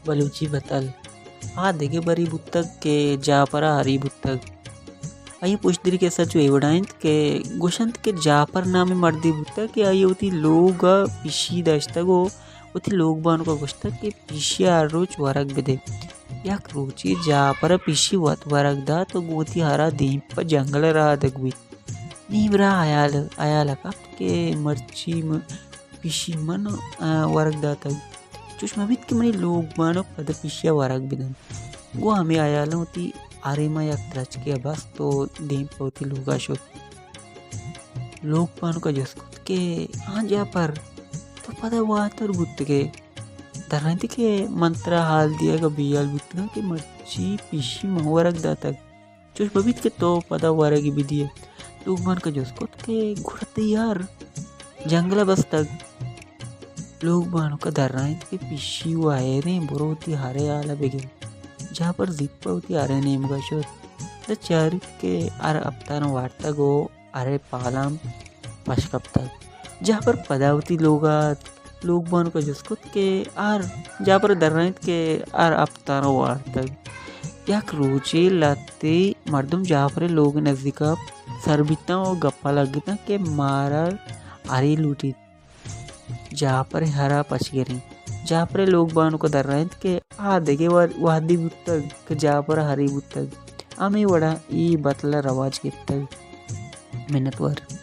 بلوچی بتل۔ آ دگہ برے بوتگ کہ جاپر ءَ ہرے بوتگ۔ آئی ءِ پشدری کسہ چو اے وڑا انت کہ گوشنت کہ جاپر نامیں مردے بوتگ کہ آئی ءَ وتی لوگ ءَ پیشی داشتگ ءُ وتی لوگ بانک ءَ گوشتگ کہ پیشی ءَ ہر روچ ورگ بدے۔ یک روچے جاپر ءَ پیشی وت ورگ دات ءُ گوں وتی ہر ءَ دیم پہ جنگل ءَ رہادگ بیت۔ نیم راہ ہیال، ہیال ءَ کپت کہ مرچی م-، پیشی من، آ، ورگ داتگ۔ چوش مہ بیت کہ منی لوگ بانک پدا پیشی ءَ ورگ بدنت۔ گوں ہمے ہیالاں وتی ہرے ماں یک درچکے ءَ بست ءُ دیم پہ وتی لوگ ءَ شت۔ لوگ بانک ءَ جست کت کہ آں جاپر، تو پدا واتر بوتگ ئے؟ درائینت کہ من ترا ہال دیگ ءَ بے ہیال بوتگاں کہ مرچی پیشی من ورگ داتگ۔ چوش بہ بیت کہ تو پدا ورگی بدئے۔ لوگ بانک ءَ جست کت کہ گڑا تئی ہر جنگل ءَ بستگ؟ لوگ بانک ءَ درائینت کہ پیشی ءُ ہیریں، برو وتی ہر ءِ ہال ءَ بگر۔ جاپر زیت پہ وتی ہر ءِ نیمگ ءَ شت۔ داں چاریت کہ ہر ہپتاراں وارتگ ءُ ہر ءِ پالاں پش کپتگ۔ جاپر پدا وتی لوگ ءَ ات۔ لوگ بانک ءَ جست کت کہ ہر، جاپر ءَ درائینت کہ ہر ہپتاراں وارتگ۔ یک روچے لہتے مردم جاپر ءِ لوگ ءِ نزیک ءَ سر بیتاں ءُ گپ ءَ لگتاں کہ مارا ہرے لوٹیت۔ جاپر ءِ ہر ءَ پچ گریں۔ جاپر ءِ لوگ بانک ءَ درائینت کہ آ دگہ وہ-، وہدے بوتگ کہ جاپر ءَ ہرے بوتگ۔ ہمے وڑا اے بتل ءَ رواج گپتگ۔ منتوار۔